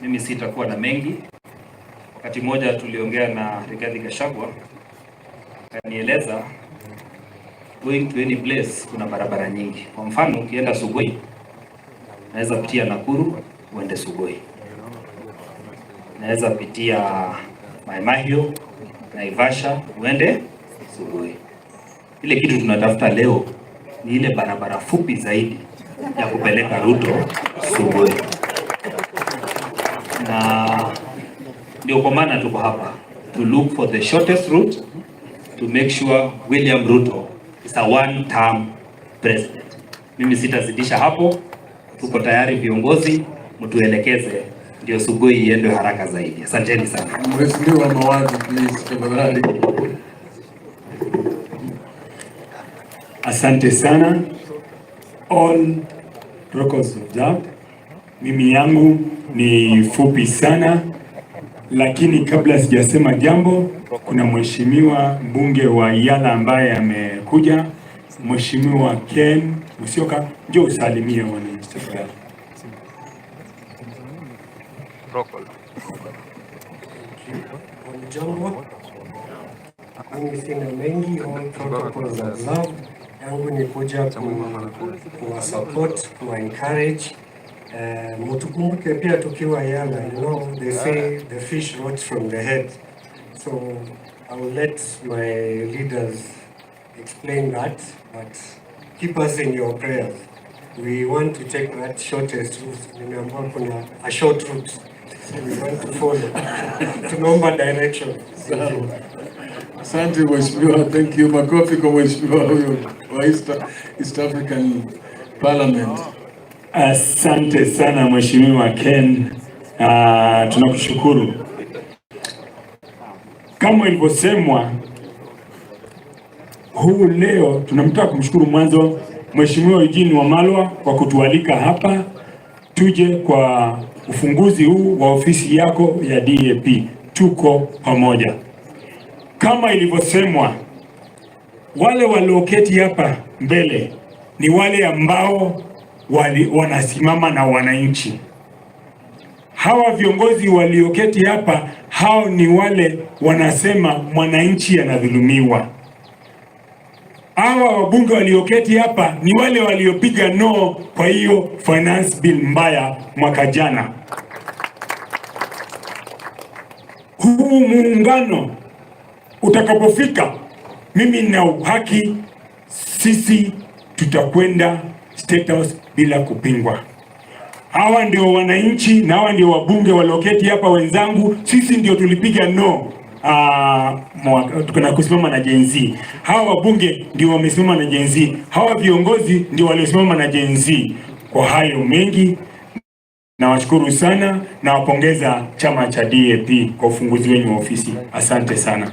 Mimi sitakuwa na mengi. Wakati mmoja tuliongea na Rigathi Gachagua, akanieleza going to any place kuna barabara nyingi. Kwa mfano ukienda Sugoi, naweza pitia Nakuru uende Sugoi, naweza pitia Mai Mahiu, Naivasha uende Sugoi. Ile kitu tunatafuta leo ni ile barabara fupi zaidi ya kupeleka Ruto Sugoi, na ndio kwa maana tuko hapa to look for the shortest route to make sure William Ruto is a one term president. Mimi sitazidisha hapo, tuko tayari viongozi, mtuelekeze ndio Sugoi iende haraka zaidi. Asanteni sana. Mheshimiwa Mawadhi, please, tafadhali. Asante sana. All protocols observed. Mimi yangu ni fupi sana, lakini kabla sijasema jambo, kuna mheshimiwa mbunge wa Yala ambaye amekuja, Mheshimiwa Ken Musyoka, njoo usalimie wananchi tafadhali. Jambo, mimi sina mengi, all protocols observed. Yangu ni kuja kuwa support, kuwa encourage. Mutukumbuke pia tukiwa Yala, you know, they say the fish rots from the head. So I will let my leaders explain that, but keep us in your prayers. We want to take that shortest route. Nimeambiwa kuna a short route. So we want to follow. Tunaomba direction. Thank you. Asante mheshimiwa, thank you. Makofi kwa mheshimiwa huyo wa East African Parliament. Asante sana Mheshimiwa Ken, tunakushukuru. Kama ilivyosemwa, huu leo tunamtaka kumshukuru mwanzo Mheshimiwa Eugene Wamalwa kwa kutualika hapa tuje kwa ufunguzi huu wa ofisi yako ya DAP. Tuko pamoja. Kama ilivyosemwa, wale walioketi hapa mbele ni wale ambao wanasimama na wananchi. Hawa viongozi walioketi hapa, hao ni wale wanasema mwananchi anadhulumiwa. Hawa wabunge walioketi hapa ni wale waliopiga no kwa hiyo finance bill mbaya mwaka jana. Huu muungano utakapofika, mimi nina uhaki, sisi tutakwenda State House bila kupingwa. Hawa ndio wananchi na hawa ndio wabunge walioketi hapa wenzangu, sisi ndio tulipiga no na kusimama na Gen Z. Hawa wabunge ndio wamesimama na Gen Z, hawa viongozi ndio waliosimama na Gen Z. Kwa hayo mengi nawashukuru sana, nawapongeza chama cha DAP kwa ufunguzi wenu wa ofisi. Asante sana.